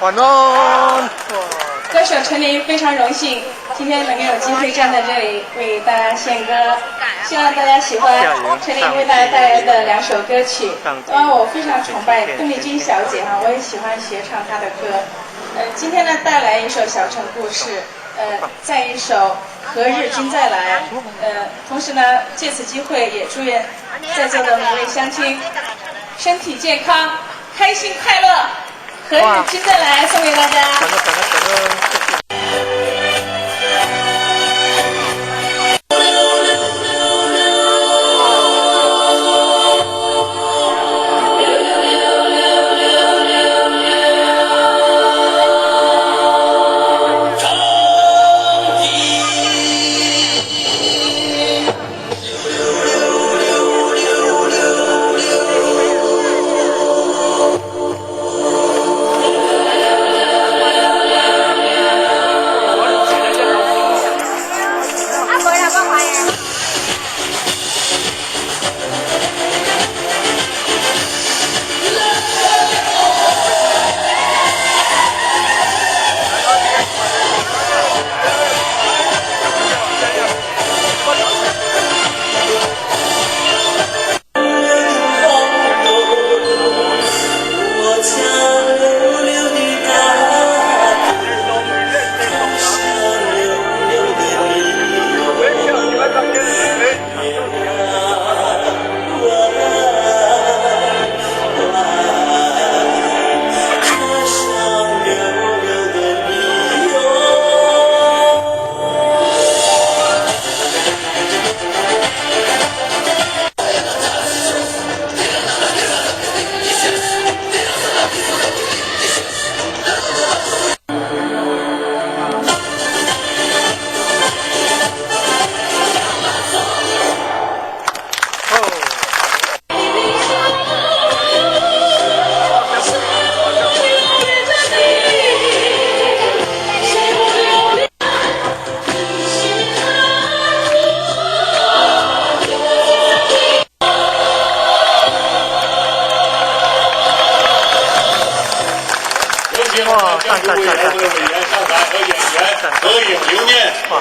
晚安。歌手陳琳非常榮幸，今天能夠有機會站在這裡為大家獻歌，希望大家喜歡陳琳為大家帶來的兩首歌曲。當然，我非常崇拜鄧麗君小姐哈，我也喜歡學唱她的歌。今天呢帶來一首《小城故事》，再一首《何日君再來》。同時呢，借此機會也祝願在座的每位鄉親身體健康，開心快樂。何日君再來，送給大家。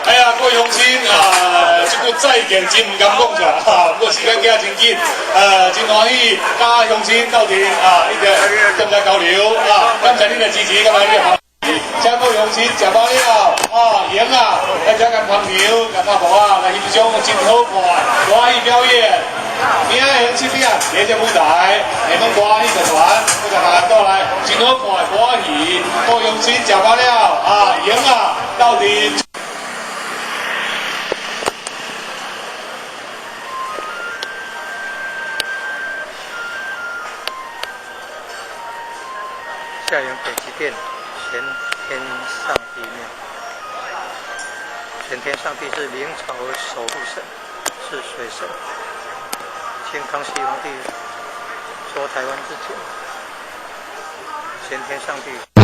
哎呀，各位鄉親啊，這句再見真毋敢講出來，哈，不過時間行真緊，真歡喜，佮鄉親鬥陣啊，一直踮遮交流啊，感謝恁的支持，感謝恁的歡喜，請各位鄉親食飽了啊，閒啊，來遮共捧場，共拍鼓啊，來欣賞真好看歌仔戲表演。明仔下7點，佇這舞台，厦門歌仔戲劇團，閣共大家帶來真好看的歌仔戲，各位鄉親食飽了啊，閒啊，鬥陣。下營北極殿玄天上帝廟。玄天上帝是明朝守護神，是水神。清康熙皇帝說台灣之前，玄天上帝。